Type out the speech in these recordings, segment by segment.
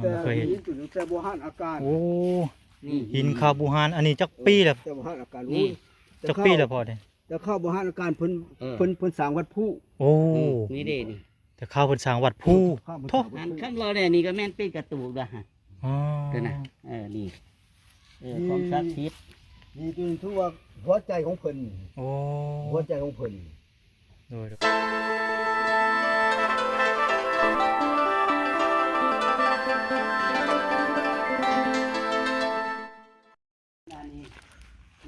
ບໍ່ເຄີຍເຫັນ ຫີນຕົວນີ້ແຕ່ບູຮານອາການ ໂອ້ ນີ້ ຫີນຄາວບູຮານ ອັນນີ້ຈັກປີແລ້ວ? ແຕ່ບູຮານອາການ ນີ້ ໂອ້ຍ ຈັກປີແລ້ວພໍ່ນີ້? ແຕ່ຄາວບູຮານອາການເພິ່ນ ເອີ ເພິ່ນ ເພິ່ນສ້າງວັດພູ ໂອ້ ນີ້ເດ້ນີ້ ແຕ່ຄາວເພິ່ນສ້າງວັດພູ ເອີ ຄາວເພິ່ນສ້າງວັດພູ ໂທ້ ອັນຄັນເວົ້າແລ້ວນີ້ກໍແມ່ນເປັນກະຕູກດອກຫັ້ນ ອໍ ຕົວນັ້ນ ເອີ ນີ້ ເອີ ຄວາມສັກສິດ ນີ້ຖືວ່າຫົວໃຈຂອງເພິ່ນ ໂອ້ ຫົວໃຈຂອງເພິ່ນ ໂດຍ ໂດຍ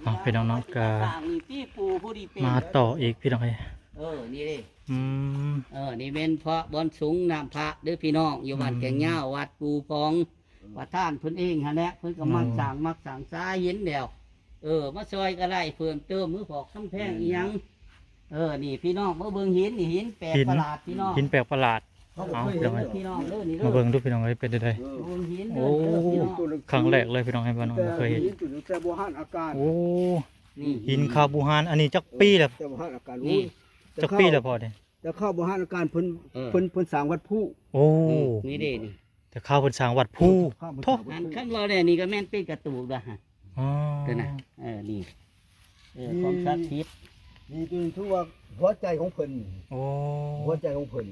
ເອົາ ພີ່ນ້ອງເນາະ ກໍມາຕໍ່ອີກ ພີ່ນ້ອງເອີຍ ເອີ ນີ້ເດ້ ອືມ ເອີ ນີ້ແມ່ນພະບ່ອນສຸງນ້ຳພະເດີ້ພີ່ນ້ອງ ຢູ່ບ້ານແກ່ງຍາວ ວັດປູ່ພອງ ປະທານເພິ່ນເອງຫັ້ນແຫຼະ ເພິ່ນກໍມັກສ້າງ ມັກສ້າງສາເຫັນແລ້ວ ເອີ ມາຊ່ອຍກໍໄດ້ເພີ່ມເຕີມ ມືພອກກຳແພງອີ່ຫຍັງ ເອີ ນີ້ພີ່ນ້ອງມາເບິ່ງຫີນ ນີ້ຫີນແປກປະຫຼາດພີ່ນ້ອງ ຫີນແປກປະຫຼາດ ເອົາ ພີ່ນ້ອງເດີ ນີ້ເດີ ມາເບິ່ງດູພີ່ນ້ອງເອີຍ ເປັນຈັ່ງໃດ ເອີ ເບິ່ງຫີນເດີ ໂອ້ ພີ່ນ້ອງ ຄັ້ງແລກເລີຍພີ່ນ້ອງ ໃຫ້ເບິ່ງ ບໍ່ເຄີຍເຫັນ ຫີນຕົວນີ້ແຕ່ບູຮານອາການ ໂອ້ ນີ້ ຫີນຄາວບູຮານ ອັນນີ້ຈັກປີແລ້ວ? ແຕ່ບູຮານອາການ ນີ້ ໂອ້ຍ ຈັກປີແລ້ວພໍ່ນີ້? ແຕ່ຄາວບູຮານອາການເພິ່ນ ເອີ ເພິ່ນ ເພິ່ນສ້າງວັດພູ ໂອ້ ນີ້ເດ້ນີ້ ແຕ່ຄາວເພິ່ນສ້າງວັດພູ ເອີ ຄາວເພິ່ນ ໂທ້ ສ້າງວັດພູ ອັນຄັນເວົ້າແລ້ວນີ້ກໍແມ່ນເປັນກະຕູກດອກຫັ້ນ ອໍ ຕົວນັ້ນ ເອີ ນີ້ ເອີ ຄວາມສັກສິດ ນີ້ຕົວນີ້ຖືວ່າຫົວໃຈຂອງເພິ່ນ ໂອ້ ຫົວໃຈຂອງເພິ່ນ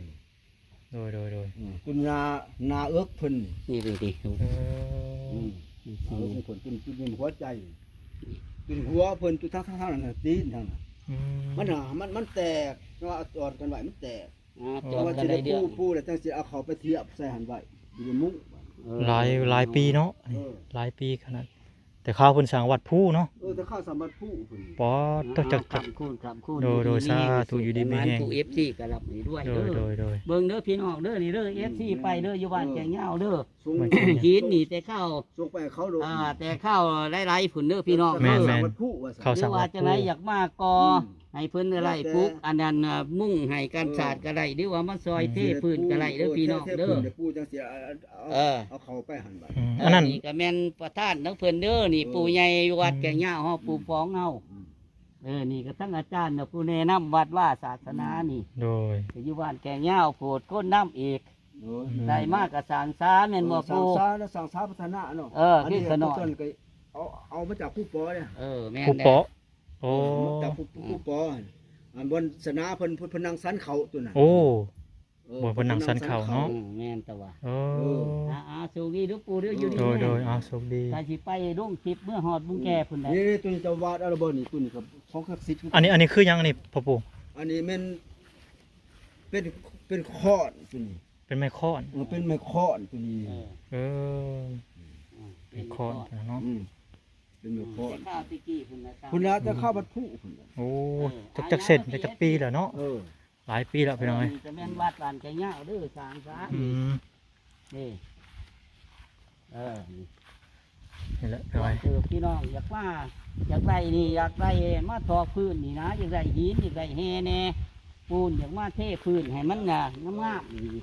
ໂດຍ ໂດຍ ໂດຍ ອືມ ຕົວໜ້າ ໜ້າເອິກເພິ່ນ ນີ້ ນີ້ ນີ້ ເອີ ອືມ ໜ້າເອິກຂອງເພິ່ນ ຕົວນີ້ຫົວໃຈ ຕົວນີ້ຫົວເພິ່ນ ຕົວທັງ ທັງ ທັງນັ້ນ ຕີນທັງນັ້ນ ອືມ ມັນ ມັນ ມັນແຕກ ເນາະ ຈອດກັນໄວ້ ມັນແຕກ ອ່າ ຈອດກັນໄດ້ເລື່ອງ ປູ່ ປູ່ແລ້ວຈັ່ງຊິເອົາເຂົ້າໄປທຽບໃສ່ຫັ້ນໄວ້ ຢູ່ໃນມຸ້ງ ເອີ ຫຼາຍ ຫຼາຍປີເນາະ ເອີ ຫຼາຍປີຂະໜາດ ແຕ່ຄາວເພິ່ນສ້າງວັດພູເນາະ ເອີ ແຕ່ຄາວສ້າງວັດພູເພິ່ນ ປອດ ອ່າ ຈັກ ຈັກ ຄຳຄູນ ຄຳຄູນ ໂດຍ ໂດຍ ຢູ່ດີມີແຮງ ສາທຸ ຢູ່ດີມີແຮງ ສາທຸ ເອັຟຊີ ກໍຮັບນີ້ດ້ວຍ ໂດຍ ເດີ ໂດຍ ໂດຍ ເບິ່ງເດີພີ່ນ້ອງເດີ ນີ້ເດີ ເອັຟຊີ ໄປເດີ ຢູ່ບ້ານແກ່ງຍາວເດີ ສົ່ງຫີນນີ້ແຕ່ຄາວ ສົ່ງໄປໃຫ້ເຂົາໂລດ ອ່າ ແຕ່ຄາວຫຼາຍໆພຸ້ນເດີພີ່ນ້ອງ ແມ່ນໆ ເອີ ຄາວສ້າງວັດພູວ່າຊັ້ນ ຫຼືວ່າຈັ່ງໃດ ຢາກມາກໍ ອືມ ໃຫ້ເພິ່ນໄດ້ປູກ ແລ້ວແຕ່ ອັນນັ້ນ ມຸ້ງໃຫ້ກັນສາດກໍໄດ້ ອືມ ຫຼືວ່າມາຊ່ອຍເທພື້ນກໍໄດ້ເດີ ອືມ ພີ່ນ້ອງເດີ ເທ ເທພື້ນ ປູ່ຈັ່ງຊີ້ ເອົາ ເອີ ເອົາເຂົ້າໄປຫັ້ນບາດ ອືມ ເອີ ອັນນັ້ນ ນີ້ກໍແມ່ນປະທານຂອງເພິ່ນເດີ ນີ້ ອືມ ປູ່ໃຫຍ່ວັດແກ່ງຍາວເຮົາ ອືມ ປູ່ຟອງເຮົາ ອືມ ເອີ ນີ້ກໍທັງອາຈານເນາະ ຜູ້ແນະນຳວັດວາສາສະໜານີ້ ອືມ ໂດຍ ກໍຢູ່ບ້ານແກ່ງຍາວ ໂພດຄົນນຳອີກ ໂດຍ ໄດ້ມາກໍສ້າງສາແມ່ນບໍ່ ເອີ ປູ່ ສ້າງສາ ແລ້ວສ້າງສາພັດທະນາເນາະ ເອີ ຄືຂະນ້ອຍ ເອົາ ເອົາມາຈາກພູປໍເດ້ ເອີ ແມ່ນ ພູປໍ ໂອ້ ເອີ ມາຈາກພູ ອືມ ພູປໍ ອັນບ່ອນສະໜາເພິ່ນ ເພິ່ນ ເພິ່ນນັ່ງສັນເຂົ້າຕົວນັ້ນ ໂອ້ ເອີ ບ່ອນເພິ່ນນັ່ງສັນເຂົ້າເນາະ ອືມ ແມ່ນແຕ່ວ່າ ເອີ ເອີ ອ່າໆ ໂຊກດີເດີປູ່ເດີ ຢູ່ດີ ໂດຍ ແມ່ນ ໂດຍ ອ່າ ໂຊກດີ ກະຊິໄປລົງຄລິບເມືອຮອດບຸງແກພຸ້ນແຫຼະ ນີ້ ນີ້ ຕົວນີ້ເຈົ້າວາດເອົາລະບໍ່ນີ້ ຕົວນີ້ກໍຂອງສັກສິດຄືກັນ ອັນນີ້ ອັນນີ້ຄືຫຍັງນີ້ພໍ່ປູ່? ອັນນີ້ແມ່ນ ເປັນ ເປັນຄ້ອນຕົວນີ້ ເປັນໄມ້ຄ້ອນ ເອີ ເປັນໄມ້ຄ້ອນຕົວນີ້ ເອີ ເອີ ອືມ ເປັນຄ້ອນເນາະ ອືມ ເປັນໄມ້ຄ້ອນ ແຕ່ຄາວແຕ່ກີ້ພຸ້ນນະ ພຸ້ນລະ ແຕ່ຄາວວັດພູພຸ້ນລະ ໂອ້ ເອີ ຈັກ ຈັກເຊັນ ຈັກ ຈັກປີແລ້ວເນາະ ເອີ ຫຼາຍປີແລ້ວພີ່ນ້ອງເອີຍ ນີ້ກໍແມ່ນວັດບ້ານແກ່ງຍາວເດີ ສ້າງສາ ອືມ ນີ້ ເອີ ນີ້ແຫຼະ ພີ່ນ້ອງ ຢາກມາ ຢາກໄດ້ນີ້ ຢາກໄດ້ມາຖອກພື້ນນີ້ນະ ຢາກໄດ້ຫີນ ຢາກໄດ້ແຮ່ແດ່ ປູນ ຢາກມາເທພື້ນໃຫ້ມັນ ອ່າ ງາມໆ ນີ້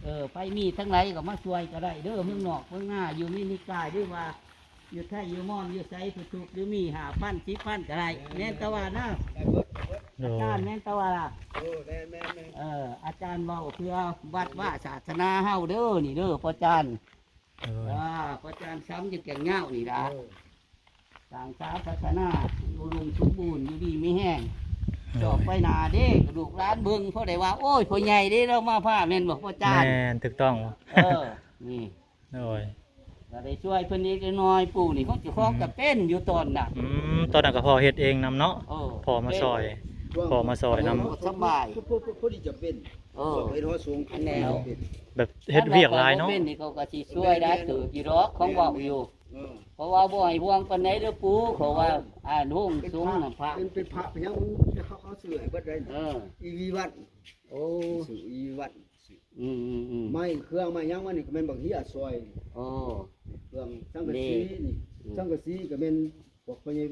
ເອີ ໃຜມີທາງໃດກໍມາຊ່ວຍກໍໄດ້ເດີ ເມືອງນອກເມືອງນາ ຢູ່ເມລິກາ ຫຼືວ່າຢູ່ໄທ ຢູ່ມອນ ຢູ່ໃສ ຜູ້ທຸກ ຫຼືມີຫ້າພັນ ສິບພັນກໍໄດ້ ແມ່ນຕະວ່ານະ ໂດຍ ອາຈານ ແມ່ນຕະວ່າລະ ໂອ້ ແມ່ນໆໆ ເອີ ອາຈານເວົ້າເພື່ອວັດວາສາສະໜາເຮົາເດີ ນີ້ເດີ ພໍ່ຈານ ໂດຍ ອ່າ ພໍ່ຈານຊຳຢູ່ແກ່ງຍາວນີ້ລະ ເອີ ສ້າງສາສາສະໜາ ອຸດົມສົມບູນ ຢູ່ດີມີແຮງ ໂດຍ ຕໍ່ໄປໜ້າເດ້ ລູກຫຼານເບິ່ງ ພໍໄດ້ວ່າ ໂອ້ຍ ພໍ່ໃຫຍ່ເດ້ ລາວມາພາ ແມ່ນບໍ່ ພໍ່ຈານ? ແມ່ນ ຖືກຕ້ອງ ເອີ ນີ້ ໂດຍ ກໍໄດ້ຊ່ວຍເພິ່ນເລັກເລັກນ້ອຍ ປູ່ນີ້ຂອງເຈົ້າຂອງ ອືມ ກໍເປັນຢູ່ຕອນນັ້ນ ອືມ ຕອນນັ້ນກໍພໍ່ເຮັດເອງນຳເນາະ ເອີ ພໍ່ມາຊ່ອຍ ເປັນ ພໍ່ມາຊ່ອຍນຳ ສະບາຍ ພໍ ພໍ ພໍດີຈະເປັນ ເອີ ເຮັດຫໍສົງ ອັນແລ້ວ ເປັນ ແບບເຮັດວຽກຫຼາຍເນາະ ຄັນວ່າພໍ່ບໍ່ເປັນນີ້ ເຂົາກໍຊິຊ່ວຍໄດ້ ແມ່ນໆ ເຕີບຢູ່ດອກ ເຂົາເວົ້າຢູ່ ແມ່ນໆ ເອີ ເພາະວ່າບໍ່ໃຫ້ຫ່ວງປານໃດເດີ້ປູ່ ເຂົາວ່າ ເອີ ອ່ານໂຮງສົງນຳພະ ເປັນ ເປັນພະເປັນຫຍັງ ເຂົາ ເຂົາຊື້ໃຫ້ເບິດເລີຍ ເອີ ອີວີວັນ ໂອ້ ຊື້ອີວີວັນ ອືມໆໆ ໄມ້ເຄື່ອງໄມ້ຫຍັງມານີ້ກໍແມ່ນບັກເຮຍຊ່ອຍ ໂອ້ ເຄື່ອງສັງກະສີນີ້ ອືມ ສັງກະສີກໍແມ່ນພວກພໍ່ໃຫຍ່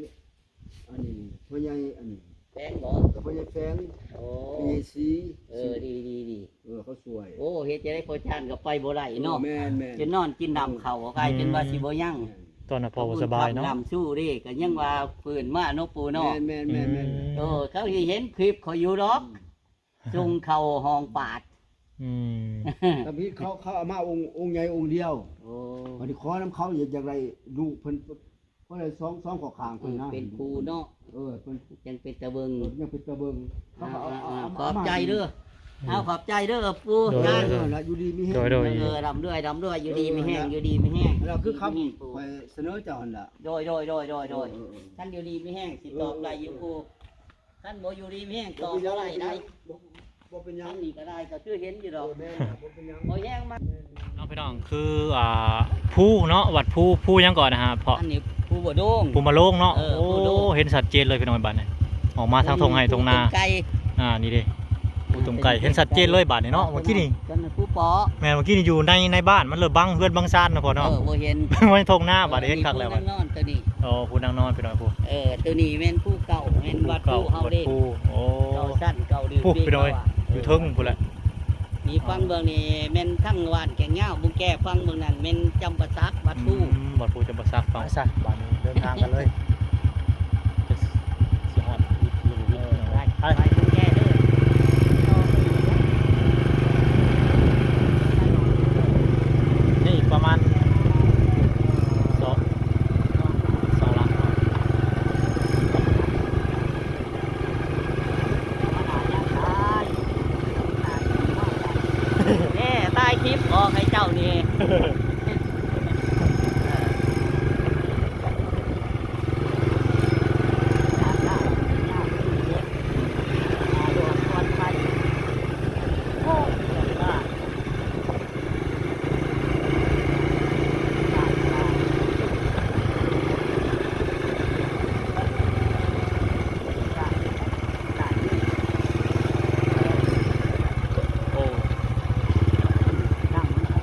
ອັນນີ້ພໍ່ໃຫຍ່ ອັນນີ້ແຟງບໍ ກໍພໍ່ໃຫຍ່ແຟງ ໂອ້ ພໍ່ໃຫຍ່ສີ ເອີ ດີໆໆ ເອີ ເຂົາຊ່ວຍ ໂອ້ ເຮັດຈັ່ງໃດພໍ່ຈານກໍໄປບໍ່ໄດ້ເນາະ ເອີ ແມ່ນໆ ຈົນນອນກິນນ້ຳເຂົ້າກໍກາຍເປັນວ່າ ອືມ ຊິບໍ່ຍັງ ແມ່ນ ຕອນນັ້ນພໍ່ບໍ່ສະບາຍເນາະ ລຳຊູເດ້ ກໍຍັງວ່າຟື້ນມາເນາະ ປູ່ເນາະ ແມ່ນໆໆໆ ອືມ ເອີ ເຂົາຊິເຫັນຄລິບຂ້ອຍຢູ່ດອກ ອືມ ສົ່ງເຂົ້າຫ້ອງປາດ ອືມ ຕຳອິດເຂົາ ເຂົາເອົາມາອົງ ອົງໃຫຍ່ອົງດຽວ. ໂອ້ ບັດນີ້ຂໍນຳເຂົາ ຢາກ ຢາກໄດ້ລູກເພິ່ນ ເພິ່ນໄດ້ສອງ ສອງຂໍ້ຂ້າງເພິ່ນນະ ເປັນຄູ່ເນາະ. ເອີ ເພິ່ນ ຈັ່ງເປັນຕາເບິ່ງ ເອີ ຍັງເປັນຕາເບິ່ງ. ອ່າ ຂອບໃຈເດີ ເອົາ ຂອບໃຈເດີປູ່ ໂດຍ ນາງ ໂດຍ ຢູ່ດີມີແຮງ ໂດຍ ໂດຍ ເອີ ລ່ຳລວຍ ລ່ຳລວຍ ຢູ່ດີມີແຮງ ເອີ ຢູ່ດີມີແຮງ. ແລ້ວຄືຄຳຂ້ອຍສະເໜີເຈົ້າຫັ້ນລະ. ໂດຍ ໂດຍ ໂດຍ ໂດຍ ໂດຍ ເອີ ເອີ ເອີ ຄັນຢູ່ດີມີແຮງ ຊິຕອບໄດ້ຢູ່ປູ່. ຄັນບໍ່ຢູ່ດີມີແຮງ ຕອບບໍ່ໄດ້ໄດ໋. ບໍ່ ບໍ່ເປັນຫຍັງ ອັນນີ້ກໍໄດ້ ກໍຄືເຫັນຢູ່ດອກ. ເອີ ແມ່ນລະ ບໍ່ເປັນຫຍັງ ບໍ່ແຮງມາ. ເນາະ ພີ່ນ້ອງ ຄື ອ່າ ພູເນາະ ວັດພູ ພູຫຍັງກ່ອນນະຮະພໍ່? ອັນນີ້ພູບໍ່ໂດງ ພູມະໂລງເນາະ. ເອີ ໂອ້ ເຫັນຊັດເຈນເລີຍພີ່ນ້ອງ ບາດນີ້ ອອກມາທາງທົ່ງໄຮ່ທົ່ງນາ. ອ່າ ນີ້ເດ້ ພູຕົງໄກ່ ເຫັນຊັດເຈນເລີຍບາດນີ້ເນາະ. ເມື່ອກີ້ນີ້ ແມ່ນ ເມື່ອກີ້ນີ້ຢູ່ໃນ ໃນບ້ານ ມັນເລີຍບັງເຮືອນບັງຊານນະພໍ່ເນາະ. ເອີ ບໍ່ເຫັນ ໄວ້ທົ່ງນາ ບາດນີ້ເຫັນຄັກແລ້ວ. ເອີ ຜູ້ນາງນອນຕົວນີ້ ອໍ ຜູ້ນາງນອນ ພີ່ນ້ອງ ຜູ້ ເອີ ຕົວນີ້ແມ່ນພູເກົ່າ ແມ່ນວັດພູເຮົາເດ້. ພູເກົ່າ ໂອ້ ເກົ່າຊັ້ນເກົ່າ ຢູ່ເທິງພຸ້ນແຫຼະ. ນີ້ຝັ່ງເບື້ອງນີ້ແມ່ນທາງບ້ານແກ່ງຍາວ ບຸງແກ ຝັ່ງເບື້ອງນັ້ນແມ່ນຈຳປາສັກ ວັດພູ. ອືມ ວັດພູຈຳປາສັກ. ໄປຊະ ບາດນີ້ເດີນທາງກັນເລີຍ. ຊິຮອດ ເອີ ໄປ ໄປ ໄປບຸງແກເດີ. ນີ້ປະມານສອງ ສອງຫຼັງເນາະ. ແນ່ ຖ່າຍຄລິບອອກໃຫ້ເຈົ້ານີ້. ໂອ້ ນ້ຳມັນ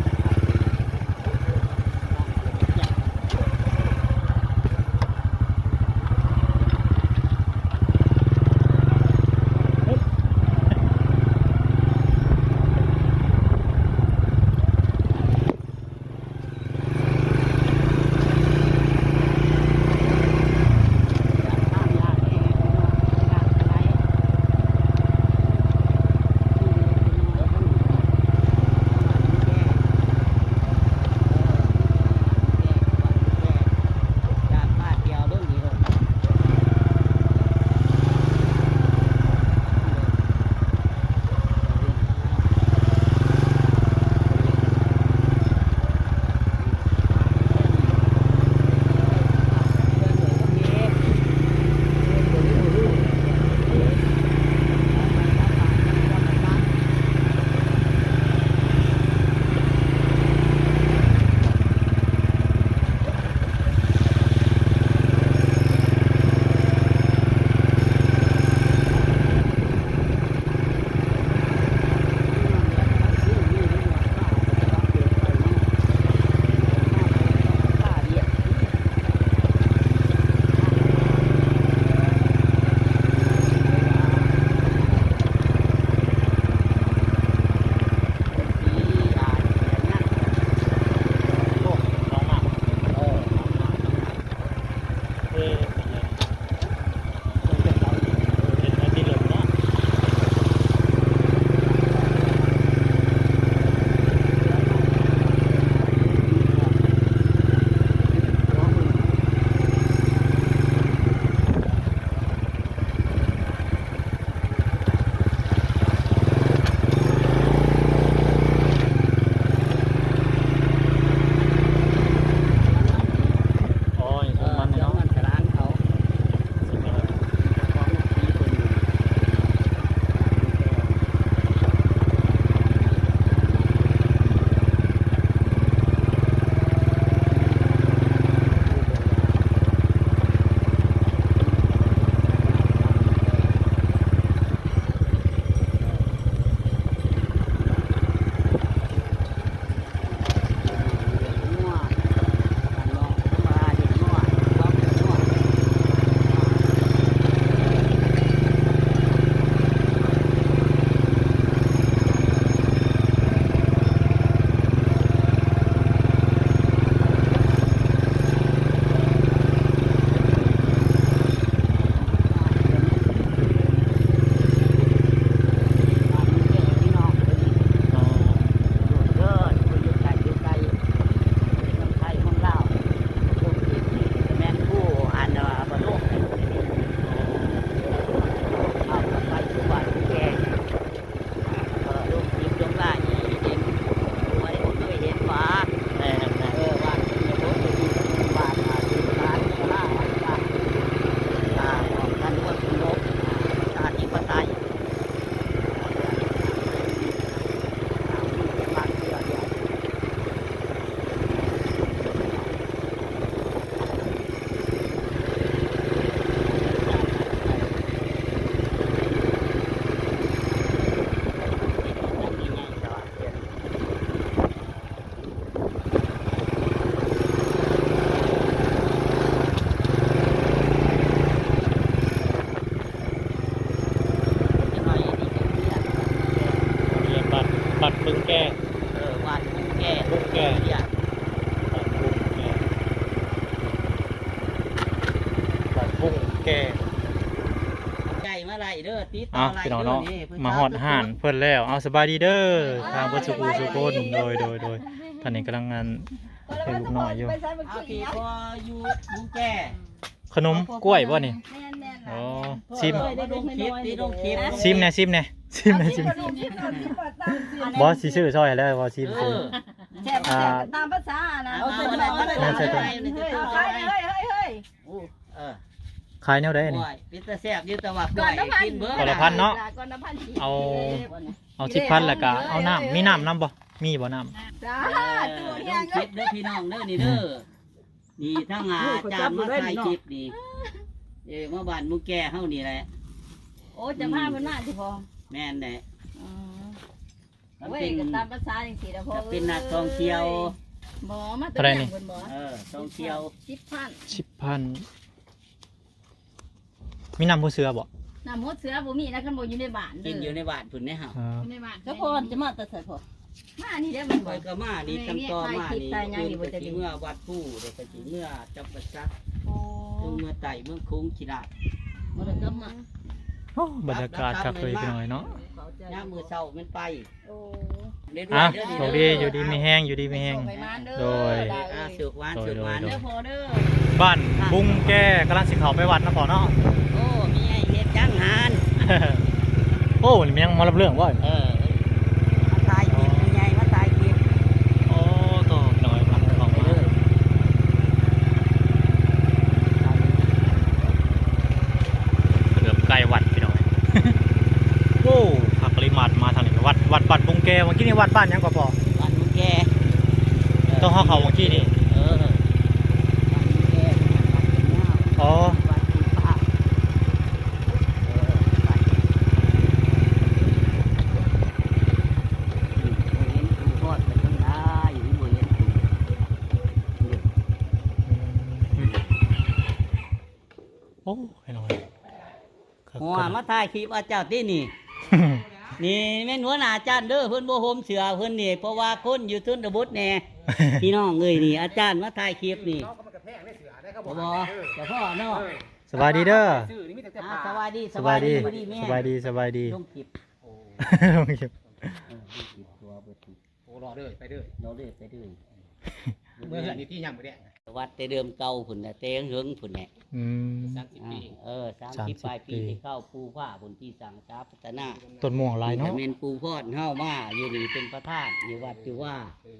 ເດີ ຕິດຕໍ່ ເອົ້າ ໄລ ພີ່ນ້ອງເນາະ ເດີ ນີ້ ມາຮອດຮ້ານເພິ່ນແລ້ວ. ເອົາ ສະບາຍດີເດີ ເອີ ທາງເບິດສູ່ຜູ້ສູ່ຄົນ. ໂດຍ ໂດຍ ໂດຍ ທ່ານນີ້ກຳລັງອັນ ເຮັດລູກນ້ອຍຢູ່. ເອົາ ທີ່ພໍຢູ່ບຸງແກ ຂະໜົມກ້ວຍບໍ່ນີ້? ແມ່ນໆ ອໍ ຊິມ ເອີ ລົງຄລິບ ລົງຄລິບ ຊິມແດ່ ຊິມແດ່ ຊິມແດ່ ຊິມ. ບໍ່ ຊິຊື້ຊ່ອຍແລ້ວ ບໍ່ຊິມ ເອີ ຊິມ. ແຊບ ອ່າ ແຊບຕາມພາສານະ. ເອົາ ເອົາ ເອົາ ເອົາ ເອົາ ເອົາ ເອົາ ເອົາ ໂອ້ ເອີ ຂາຍແນວໃດນີ້? ໂອ້ຍ ເປັນຕາແຊບຢູ່ ແຕ່ວ່າກ້ອຍກິນເບິດ ກ້ອນລະພັນເນາະ ກ້ອນລະພັນ. ເອົາ ເອົາສິບພັນ ແລ້ວກະເອົານ້ຳ ມີນ້ຳນຳບໍ່? ມີບໍ່ນ້ຳ? ສາທຸ ເອີ ແຮງ ເດີພີ່ນ້ອງເດີ ນີ້ເດີ ນີ້ທັງອາຈານມາຖ່າຍຄລິບນີ້ ເອີ ມາບ້ານໝູ່ແກ່ເຮົານີ້ແຫຼະ. ໂອ້ ຈະພາເພິ່ນມາຕິພໍ່? ແມ່ນແຫຼະ. ອໍ ໂອ້ຍ ກໍຕາມພາສາຈັ່ງຊີ້ລະພໍ່ ເປັນນັກທ່ອງທ່ຽວ. ບໍ່ ມາແຕ່ເທົ່າໃດນີ້? ເອີ ທ່ອງທ່ຽວ ສິບພັນ ສິບພັນ. ມີນ້ຳຫົວເສືອບໍ່? ນ້ຳຫົວເສືອບໍ່ມີນະ ຄັນບໍ່ຢູ່ໃນບ້ານເດີ ກິນຢູ່ໃນບ້ານພຸ້ນເດ້ເຮົາ. ເອີ ຢູ່ໃນບ້ານ. ສະພອນຈະມາແຕ່ໃສພໍ່? ມານີ້ແຫຼະ ມັນ ຂ້ອຍກໍມານີ້ ຕຳຕໍ່ມານີ້ ຄືຊິເມືອວັດພູ ແລ້ວກໍຊິເມືອຈຳປາສັກ. ໂອ້ ລົງເມືອໃຕ້ເມືອງໂຂງຊິລາດ ບໍ່ໄດ້ກັບມາ. ໂອ້ ບັນຍາກາດຄັກເລີຍພີ່ນ້ອງເນາະ ຍາມມື້ເຊົ້າແມ່ນໄປ. ໂອ້ ອ່ະ ໂຊກດີ ຢູ່ດີມີແຮງ ຢູ່ດີມີແຮງ. ໂດຍ ອ່າ ສຸກຫວານ ໂດຍ ສຸກຫວານ ໂດຍ ເດີພໍ່ເດີ. ບ້ານບຸງແກກຳລັງຊິເຂົ້າໄປວັດເນາະພໍ່ເນາະ. ໂອ້ ມີໃຫ້ເຮັດຈັງຫານ. ໂອ້ ນີ້ແມ່ນຫມໍລຳເລື່ອງບໍ່? ເອີ ມາຖ່າຍຄລິບ ຜູ້ໃຫຍ່ມາຖ່າຍຄລິບ. ໂອ້ ໂຕ ນ້ອຍ ເລີ່ມໃກ້ວັດພີ່ນ້ອງ. ໂອ້ ຄັກອີ່ຫຼີ ມາ ມາທາງນີ້ ວັດ ວັດ ວັດບຸງແກ. ເມື່ອກີ້ນີ້ວັດບ້ານຫຍັງກໍພໍ່? ບ້ານບຸງແກ. ເອີ ຕ້ອງເຮົາເຂົ້າເມື່ອກີ້ນີ້. ເອີ ບ້ານບຸງແກ. ອໍ ວັດພູຜາ. ເອີ ໄປ ບໍ່ເຫັນຜູ້ຮອດໄປທາງໃດ ບໍ່ເຫັນຜູ້. ໂອ້ຍ ນ້ອຍ ໂອ້ ມາຖ່າຍຄລິບອາຈານຕິນີ້. ນີ້ແມ່ນຫົວໜ້າອາຈານເດີ ເພິ່ນບໍ່ຫົ່ມເສື້ອເພິ່ນນີ້ ເພາະວ່າຄົນຢູ່ຊົນນະບົດແດ່. ພີ່ນ້ອງເອີຍ ນີ້ອາຈານມາຖ່າຍຄລິບນີ້. ບໍ່ ຈະພໍ້ເນາະ. ສະບາຍດີເດີ. ອ່າ ສະບາຍດີ ສະບາຍດີ ສະບາຍດີ ຢູ່ດີມີແຮງ ສະບາຍດີ ສະບາຍດີ. ລົງຄລິບ ລົງຄລິບ. ເອີ ລົງຄລິບຕົວະເບິດ. ໂອ້ ລໍເດີ ໄປເດີ ລໍເດີ ໄປເດີ. ເມືອເຮືອນນີ້ຕິ ຍາມມື້ແລງ ວັດແຕ່ເດີມເກົ່າພຸ້ນແຫຼະ ແຕ່ເຫິງໆ ພຸ້ນແຫຼະ. ອືມ ສາມສິບປີ. ເອີ ສາມສິບ ສາມສິບປາຍປີ ປີ ແຕ່ເກົ່າ ປູ່ພາພຸ້ນທີ່ສ້າງສາພັດທະນາ. ຕົ້ນມ່ວງຫຼາຍເນາະ. ນີ້ກໍແມ່ນປູ່ພອນເຮົາມາຢູ່ນີ້ ເປັນປະທານຢູ່ວັດຢູ່ວາ. ເອີ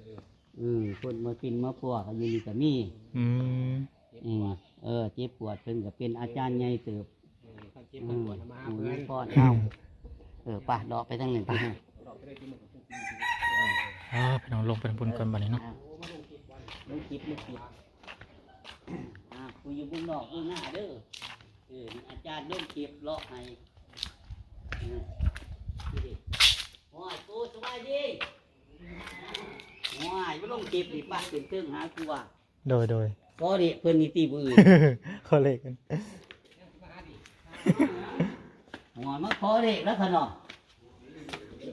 ເອີ ເພິ່ນມາປິ່ນມາປົວກໍຢູ່ນີ້ກໍມີ. ອືມ ເຈັບປວດ ເອີ ເຈັບປວດ ເພິ່ນກໍເປັນອາຈານໃຫຍ່ເຕີບ. ເອີ ຄັນເຈັບຄັນປວດ ອືມ ມາຫາເພິ່ນ ອືມ ພໍ່ເຈົ້າ. ເອີ ໄປ ເລາະໄປທາງນັ້ນ ໄປ ເລາະໄປເລີຍ. ອ່າ ພີ່ນ້ອງ ລົງໄປທາງພຸ້ນກ່ອນບາດນີ້ເນາະ. ອ່າ ລົງຄລິບ ລົງຄລິບ. ອ່າ ຜູ້ຢູ່ເມືອງນອກເມືອງນາເດີ. ເອີ ອາຈານລົງຄລິບເລາະໃຫ້. ອ່າ ໂອ້ຍ ໂອ້ ສະບາຍດີ. ໂອ້ຍ ມາລົງຄລິບນີ້ ປະຂຶ້ນເທິງຫາກູວ່າ. ໂດຍ ໂດຍ. ຂໍເລກເພິ່ນນີ້ຕິ ມື້ອື່ນ ຂໍເລກ. ໂອ້ຍ ມາຂໍເລກແລ້ວຂະເນາະ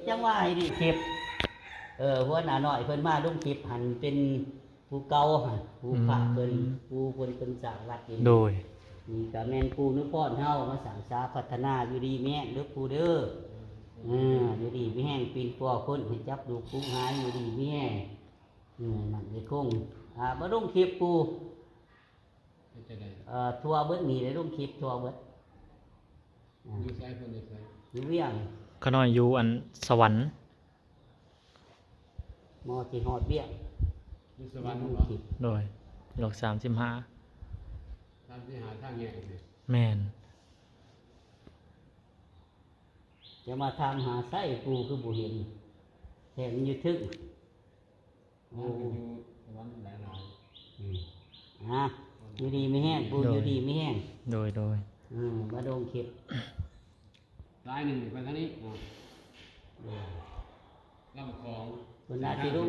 ຈັ່ງວ່າໃຫ້ໄດ້ເກັບ. ເອີ ຫົວໜ້ານ້ອຍເພິ່ນມາລົງຄລິບຫັ້ນ ເປັນຜູ້ເກົ່າຫັ້ນ ຜູ້ພາກເພິ່ນ ອືມ ຜູ້ເພິ່ນ ເພິ່ນສ້າງວັດນີ້. ໂດຍ. ນີ້ກໍແມ່ນປູ່ນຸພອນເຮົາມາສ້າງສາພັດທະນາ. ຢູ່ດີມີແຮງເດີປູ່ເດີ. ເອີ ຢູ່ດີມີແຮງ ປິ່ນປົວຄົນໃຫ້ຈັບລູກປຸກຫາຍ ຢູ່ດີມີແຮງ. ເອີ ນັ້ນເດຄົງ ອ່າ ບໍ່ລົງຄລິບປູ່. ເຮັດຈັ່ງໃດ? ເອີ ທົ່ວເບິດນີ້ ໄດ້ລົງຄລິບທົ່ວເບິດ. ອ່າ ຢູ່ໃສເພິ່ນ ຢູ່ໃສ? ຢູ່ວຽງ. ຂະນ້ອຍຢູ່ອັນສະຫວັນ. ມາຊິຮອດວຽງ. ຢູ່ສະຫວັນເນາະ? ໂດຍ ຫຼັກສາມສິບຫ້າ. ສາມສິບຫ້າ ທາງແຍກ. ແມ່ນ. ຈະມາຖາມຫາໃສ ປູ່ຄືບໍ່ເຫັນ ແທ້ມັນຢູ່ເທິງ. ໂອ້ ຢູ່ສະຫວັນຫຼາຍໆ. ອືມ ອ່າ ຢູ່ດີມີແຮງ ປູ່ ໂດຍ ຢູ່ດີມີແຮງ. ໂດຍ ໂດຍ. ອືມ ມາລົງຄລິບ ສາຍໜຶ່ງໄປທາງນີ້ເນາະ. ໂດຍ. ລຳຂອງ ເພິ່ນອາດຊິລົງ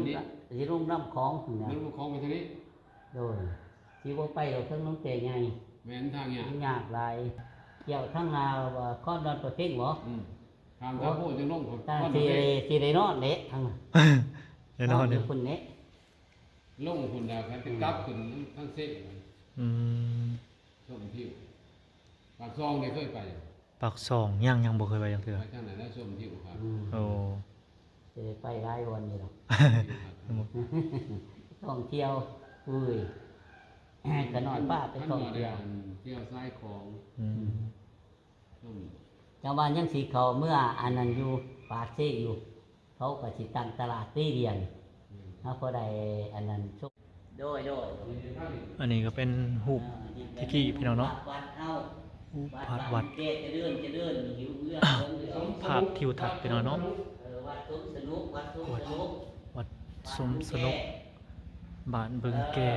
ຊິລົງລຳຂອງພຸ້ນນະ. ລົງລຳຂອງໄປທາງນີ້. ໂດຍ. ຊິບໍ່ໄປດອກ ທາງໜອງແຕໃຫຍ່. ແມ່ນ ທາງຍາກ ມັນຍາກຫຼາຍ. ກ່ຽວທາງໜ້າວ່າຄອນດອນປະເພັງບໍ? ອືມ. ທາງ ໂອ້ ທາງໂພດຈັ່ງລົງພຸ້ນ ທາງ ຄອນດອນປະເພັງ. ຊິໄດ້ນອນເດ້ ທາງ ໄດ້ນອນຢູ່ພຸ້ນເດ້. ລົງພຸ້ນແລ້ວ ຄັນຊິກັບຂຶ້ນທາງເຊ. ອືມ. ຊົມວິວ ປາກຊ່ອງນີ້ເຄີຍໄປ? ປາກຊ່ອງ ຍັງ ຍັງບໍ່ເຄີຍໄປຈັກເທື່ອ. ໄປທາງນັ້ນແຫຼະ ຊົມວິວຄັກ. ອືມ ໂອ້ ຈະໄດ້ໄປຫຼາຍວັນນີ້ດອກ ທ່ອງທ່ຽວ. ເອີຍ ຂະນ້ອຍພາໄປທ່ອງທ່ຽວ ທ່ຽວຊາຍຂອງ. ອືມ ອືມ ຈັ່ງວ່າຍັງຊິເຂົ້າເມືອອັນນັ້ນຢູ່ ປາກເຊຢູ່ ເຂົາກໍຊິຕັ້ງຕະຫຼາດຕີດຽນ ເຮົາກໍໄດ້ອັນນັ້ນ. ໂດຍ ໂດຍ ອັນນີ້ກໍເປັນຮູບແຕ່ກີ້ພີ່ນ້ອງເນາະ ຮູບພາດວັດ ແກ່ຈະເລີນ ຈະເລີນ ພາບທິວທັດພີ່ນ້ອງເນາະ ເອີ ວັດສົມສະໜຸກ ວັດສົມສະໜຸກ ວັດສົມສະໜຸກ ບ້ານບຶງແກ່.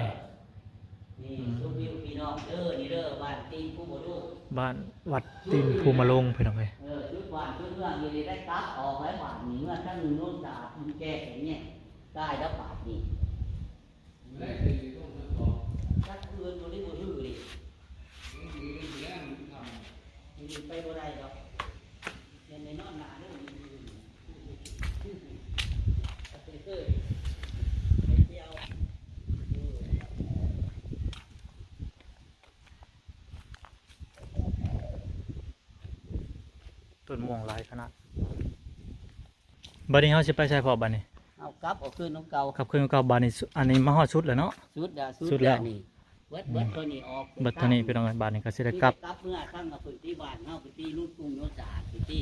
ນີ້ ອືມ ຊົມວິວພີ່ນ້ອງເດີ ນີ້ເດີ ບ້ານຕີນພູມະໂລງ ບ້ານວັດຕີນພູມະໂລງ ພີ່ນ້ອງເອີຍ. ເອີ ຈຸດບ້ານຈຸດເມືອງຢູ່ນີ້ ໄດ້ກັບອອກແລ້ວ ບ້ານນີ້ເມືອທາງໂນນສະອາດ ບຶງແກ່ນີ້ ຕາຍແລ້ວບາດນີ້. ຈັກຄືນບໍ່ໄດ້ ບໍ່ຖືນີ້ ໄປບໍ່ໄດ້ດອກ ຍັງໄດ້ນອນໜ້າເດີ. ຕົ້ນມ່ວງຫຼາຍຂະໜາດ. ບັດນີ້ເຮົາຊິໄປໃສພໍ່ບັດນີ້? ເຮົາກັບເອົາຄືນນຳເກົ່າ ກັບຄືນນຳເກົ່າ. ບັດນີ້ ອັນນີ້ມາຮອດສຸດແລ້ວເນາະ ສຸດແລ້ວ ສຸດແລ້ວນີ້. ເບິດ ອືມ ເບິດເທົ່ານີ້ອອກ ເບິດເທົ່ານີ້ພີ່ນ້ອງເອີຍ. ບັດນີ້ກໍຊິໄດ້ກັບ ຊິໄດ້ກັບເມືອທາງພື້ນທີ່ບ້ານເຮົາ ໄປຕີລຸງກຸງໂນນສະອາດ ໄປຕີ.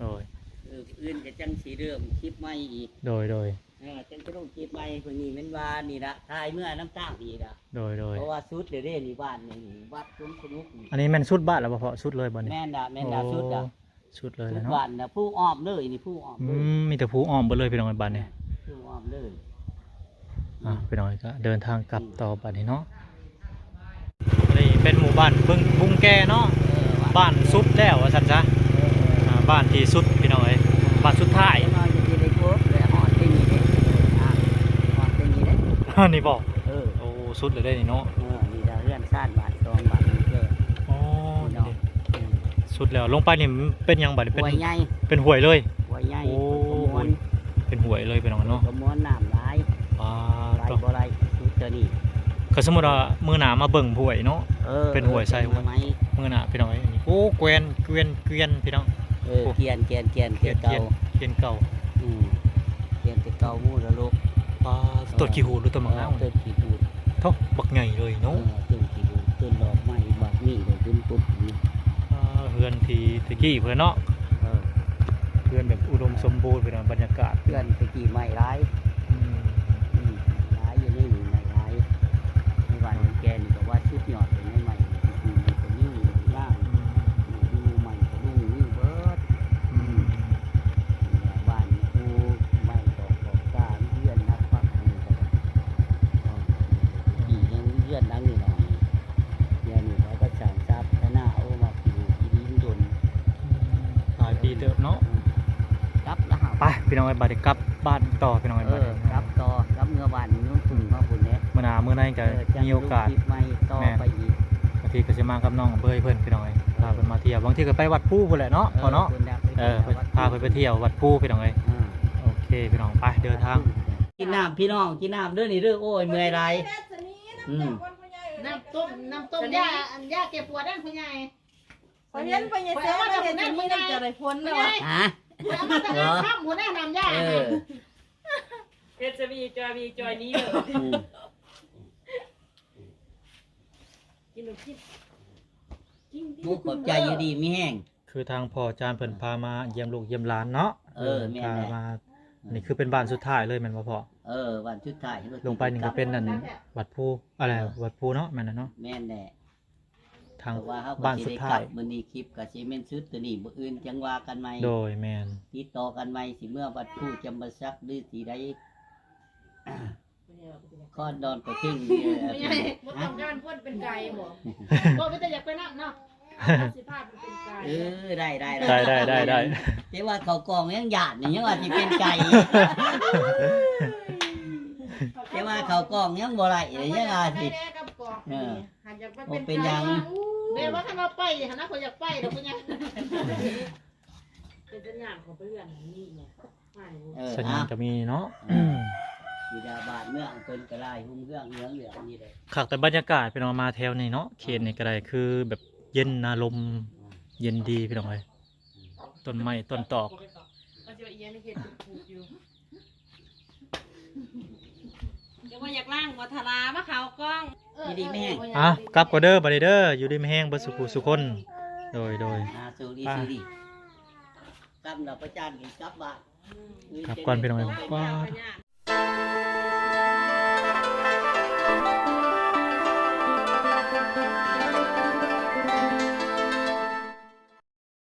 ໂດຍ ເອີ ມື້ອື່ນກໍຈັ່ງຊິເລີ່ມຄລິບໃໝ່ອີກ. ໂດຍ ໂດຍ ເອີ ຈັ່ງຊິລົງຄລິບໃໝ່. ມື້ນີ້ແມ່ນວ່ານີ້ລະ ຖ່າຍເມືອນຳທາງນີ້ລະ. ໂດຍ ໂດຍ ເພາະວ່າສຸດແລ້ວເດ້ນີ້ ບ້ານນີ້ ວັດສົມສະໜຸກນີ້. ອັນນີ້ແມ່ນສຸດບ້ານແລ້ວບໍ່ພໍ່? ສຸດເລີຍບໍ່ນີ້? ແມ່ນລະ ແມ່ນລະ ໂອ້ ສຸດລະ. ສຸດເລີຍເນາະ ສຸດບ້ານນະ ພູອ້ອມເລີຍນີ້ ພູອ້ອມເລີຍ. ອືມ ມີແຕ່ພູອ້ອມເບິດເລີຍພີ່ນ້ອງເອີຍ ບັດນີ້ ເອີ ພູອ້ອມເລີຍ. ອ່າ ອືມ ພີ່ນ້ອງເອີຍ ກໍເດີນທາງກັບ ອືມ ຕໍ່ບັດນີ້ເນາະ. ອັນນີ້ເປັນໝູ່ບ້ານບຶງ ບຶງແກ່ເນາະ ເອີ ບ້ານສຸດແລ້ວວ່າຊັ້ນຊະ. ເອີ ອ່າ ບ້ານທີ່ສຸດພີ່ນ້ອງເອີຍ ບ້ານສຸດທ້າຍ. ຈັກໜ້ອຍກໍຊິໄດ້ຄົບແລ້ວ ຮອດທີ່ນີ້ເດ້ ອ່າ ຮອດທີ່ນີ້ເດ້ ນີ້ບໍ່? ເອີ ໂອ້ ສຸດແລ້ວເດ້ນີ້ເນາະ. ເອີ ນີ້ລະເຮືອນຊານບ້ານ ສອງບ້ານນີ້ແກ່. ອໍ ນີ້ເນາະ ນີ້ເດ້ ອືມ ສຸດແລ້ວ. ລົງໄປນີ້ເປັນຫຍັງບັດນີ້? ເປັນຫ້ວຍໃຫຍ່ ເປັນຫ້ວຍເລີຍ. ຫ້ວຍໃຫຍ່ ໂອ້ ຫ້ວຍ ເປັນຫ້ວຍເລີຍພີ່ນ້ອງເນາະ ກະມວນນ້ຳຫຼາຍ. ປາດ ໄປບໍ່ໄດ້ ສຸດຕົວນີ້. ກໍສົມມຸດວ່າມື້ໜ້າມາເບິ່ງຫ້ວຍເນາະ ເອີ ເປັນຫ້ວຍໃສ່ ເອີ ເປັນຫ້ວຍໃໝ່ ມື້ໜ້າພີ່ນ້ອງເອີຍ. ນີ້ ໂອ້ ແກວ່ນ ແກວ່ນ ແກວ່ນ ພີ່ນ້ອງ. ເອີ ໂອ້ ກຽນ ກຽນ ກຽນ ກຽນເກົ່າ ກຽນເກົ່າ. ອືມ ກຽນແຕ່ເກົ່າ ໝູລະລົກ. ປາດ ເອີ ຕົ້ນຂີ້ຫູດ ຫຼືຕົ້ນໝາກນາວ? ຕົ້ນຂີ້ຫູດ. ໂທ້ ບັກໃຫຍ່ເລີຍເນາະ. ເອີ ຕົ້ນຂີ້ຫູດ ຕົ້ນດອກໄມ້ ບັກນີ້ເລີຍ ເປັນປຸບນີ້. ອ່າ ເຮືອນທີ່ແຕ່ກີ້ເພິ່ນເນາະ. ເອີ ເຮືອນແບບອຸດົມສົມບູນ ເປັນບັນຍາກາດ. ເຮືອນແຕ່ກີ້ໄມ້ຫຼາຍ. ອືມ ອືມ ຫຼາຍຢູ່ໃນນີ້ ໄມ້ຫຼາຍ. ໃນບ້ານແກ່ນີ້ກໍວ່າສຸດຍອດເລີຍ ໄມ້ ໄມ້ກໍມີຫຼາຍ. ອືມ ຢູ່ໃໝ່ກໍລຸງມີເບິດ. ອືມ ອືມ ບ້ານປູໄມ້ຕອກຕອກຕາ ເຮືອນໜັກປັກຢູ່ ອືມ ທີ່ຍັງມີເຮືອນຫຼັງນ້ອຍໆ. ດຽວນີ້ເຂົາກໍສ້າງສາພັດທະນາ ໂອ້ ມາປູທີ່ດິນດົນ ອືມ ຫຼາຍປີເຕີບເນາະ. ອືມ ກັບລະເຮົາ ໄປພີ່ນ້ອງເອີຍ ບັດນີ້ກັບບ້ານຕໍ່ພີ່ນ້ອງເອີຍ. ເອີ ບັດນີ້ກັບຕໍ່ ກັບເມືອບ້ານໂນນສູງເຮົາພຸ້ນແຫຼະ. ມື້ໜ້າມື້ໃນກໍ ເອີ ມີໂອກາດ ຄລິບໃໝ່ຕໍ່ໄປອີກ. ບາງທີກໍຊິມາກັບນ້ອງເບີຍເພິ່ນພີ່ນ້ອງເອີຍ ເອີ ພາເພິ່ນມາທ່ຽວ. ບາງທີກໍໄປວັດພູພຸ້ນແຫຼະເນາະ ເອີ ພໍ່ເນາະ. ເອີ ເພິ່ນພາເພິ່ນໄປທ່ຽວວັດພູພີ່ນ້ອງເອີຍ. ເອີ ໂອເຄພີ່ນ້ອງ ໄປເດີນທາງ. ກິນນ້ຳພີ່ນ້ອງ ກິນນ້ຳເດີນີ້ເດີ. ໂອ້ຍ ເມື່ອຍຫຼາຍ. ອືມ ນ້ຳຕົ້ມ ນ້ຳຕົ້ມຢາ ອັນຢາແກ້ປວດນັ້ນພໍ່ໃຫຍ່. ຂ້ອຍເຫັນພໍ່ໃຫຍ່ແຊມາເຮັດ ຈະໄດ້ຜົນແລ້ວຫວາ? ຮະ? ຂ້ອຍເອົາມາແຕ່ນ້ຳຄ່ຳພຸ້ນນະ ນ້ຳຢາ. ເອີ ເຮັດຊະມີຈອຍ ມີຈອຍນີ້ເດີ. ອືມ ກິນລູກກິນ ກິນ ໝູຂອບໃຈ ຢູ່ດີມີແຮງ. ຄືທາງພໍ່ຈານເພິ່ນພາມາຢ້ຽມລູກຢ້ຽມຫຼານເນາະ. ເອີ ເອີ ແມ່ນແຫຼະ ພາມາ. ອືມ ນີ້ຄືເປັນບ້ານສຸດທ້າຍເລີຍແມ່ນບໍ່ພໍ່? ເອີ ບ້ານສຸດທ້າຍ. ລົງໄປນີ້ກໍເປັນອັນວັດພູ ອະໄລ ເອີ ວັດພູເນາະ ແມ່ນແຫຼະເນາະ. ແມ່ນແຫຼະ ທາງ ເພາະວ່າເຮົາກໍ ບ້ານສຸດທ້າຍ ຊິໄດ້ກັບ. ມື້ນີ້ຄລິບກໍຊິແມ່ນສຸດຕົວນີ້ ມື້ອື່ນຈັ່ງວ່າກັນໃໝ່. ໂດຍ ແມ່ນ ຕິດຕໍ່ກັນໃໝ່ ຊິເມືອວັດພູຈຳປາສັກ ຫຼືຊິໄດ້ ຄອນດອນປະເພັງນີ້. ບໍ່ຕ້ອງການຄົນເປັນໄກ່ບໍ? ບໍ່ ມີແຕ່ຢາກໄປນຳເນາະ. ເອົາ ຊິພາໄປເປັນໄກ່. ເອີ ໄດ້ ໄດ້ ໄດ້ ໄດ້ ໄດ້ ແຕ່ວ່າເຂົ້າກ້ອງຍັງຢ້ານນີ້ ຍັງວ່າຊິເປັນໄກ່. ແຕ່ວ່າເຂົ້າກ້ອງຍັງບໍ່ໄດ້ ຍັງວ່າຊິ ເອີ ຫາກຢາກມາເປັນໄກ່. ບໍ່ເປັນຫຍັງ ແມ່ວ່າຄັນວ່າໄປຫັ້ນນະ ຂ້ອຍຢາກໄປດອກ ເປັນຫຍັງ ເປັນສັນຍານຂອງເພື່ອນນີ້ແຫຼະ. ເອີ ສັນຍານກໍມີເນາະ. ເອີ ຢູ່ດາວບ້ານເມືອງເພິ່ນກໍຫຼາຍ ຮຸ່ງເຮືອງເຫຼືອງໆນີ້ແຫຼະ. ຄັກແຕ່ບັນຍາກາດພີ່ນ້ອງ ມາແຖວນີ້ເນາະ ເຂດນີ້ກໍໄດ້ ຄືແບບເຢັນນະ ລົມ ອືມ ເຢັນດີພີ່ນ້ອງເອີຍ ຕົ້ນໄມ້ຕົ້ນຕອກ ວ່າຊິວ່າອີຫຍັງ ເຮັດປູກຢູ່ ຈະບໍ່ຢາກລ້າງບໍ່ ທາລາມາເຂົ້າກ້ອງ ຢູ່ດີມີແຮງ ອ່ະ ກັບກ່ອນເດີ ບັດນີ້ເດີ ຢູ່ດີມີແຮງເບິດສູ່ຜູ້ສູ່ຄົນ ໂດຍ ໂດຍ ອ່າ ໂຊກດີ ໄປ ໂຊກດີ ກັບເນາະ ພະອາຈານ ກັບບ້ານ ກັບກ່ອນພີ່ນ້ອງເອີຍ ປາດ